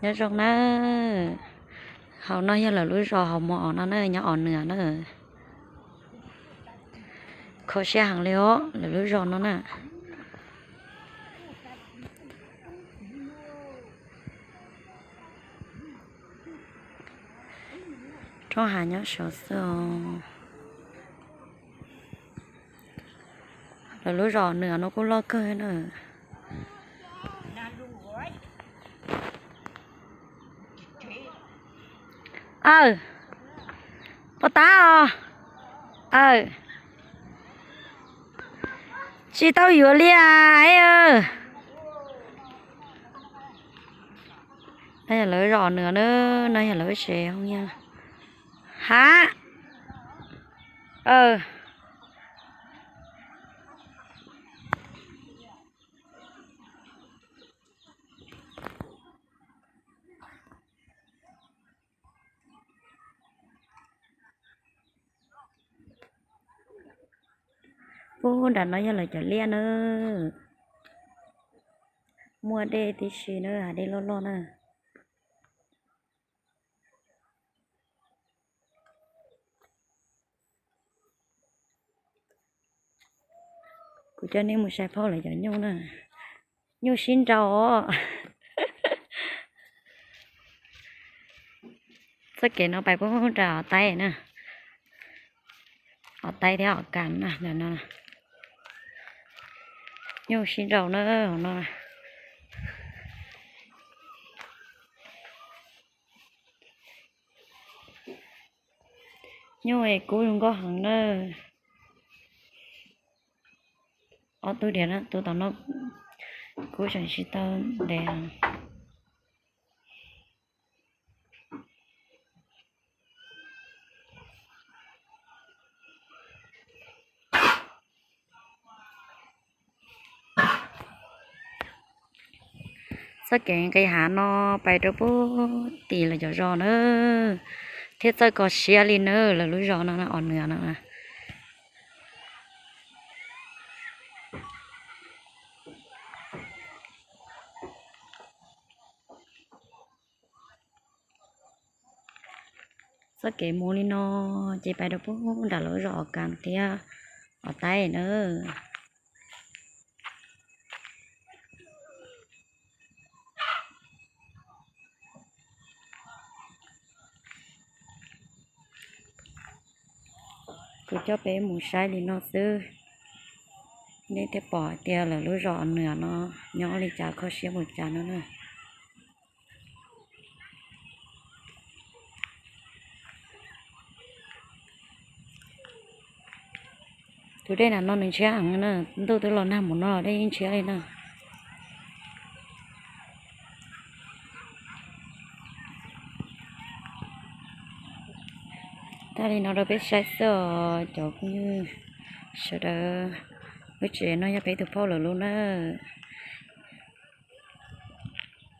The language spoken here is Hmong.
Nyob zoo na, hauv no yog lawv lub zos hauv Mos Os no na, nyob Os Nws na. Kho siab heev li os lawv lub zos no na. Roob hav nyob saud xwb os. Lawv lub zos Nws no kuj loj kawg na. Aw, pov tab os. Aw, tsis tau yuav li as. No yog lawv zos Nws na, no yog lawv tsev hoob yag. Hab, aw. Puag nram no yog lawv cov liaj na. Muaj dej tib si na, hav dej loj loj na. Kuv coj nej mus saib phauj lawv cov nyuj na. Nyuj sib nraus os. Txoj kev no pais puag nram Os Taib na. Os Taib thiab Os Kas na, ntawm no. Nyuj sib nraus na, hauv no. Nyuj es kub zoo nkauj heev na. Ob tug diam na, tus tom no kub tseem tsis tau ntev. Txoj kev nqis hav no pais rau puag tim lawv cov zos na, thiab txawj kho siab li na, lawv lub zos no, Os Nws no. Txoj kev mus li no ces pais rau puag nram lawv zos Os Kas thiab Os Taib na. Kuv coj peb mus saib li no xwb, nej thiaj pom hais tias lawv lub zos Nws no nyob li cas, kho siab mus cas no na. Tus dej na no nws ntshiab heev na, ntuj twb los nag mus no los dej yeej ntshiab li na. Tag li no rau peb saib xwb os cov phooj ywg sawv daws. Lub tsev no yog peb tus phauj lawv lub nawb.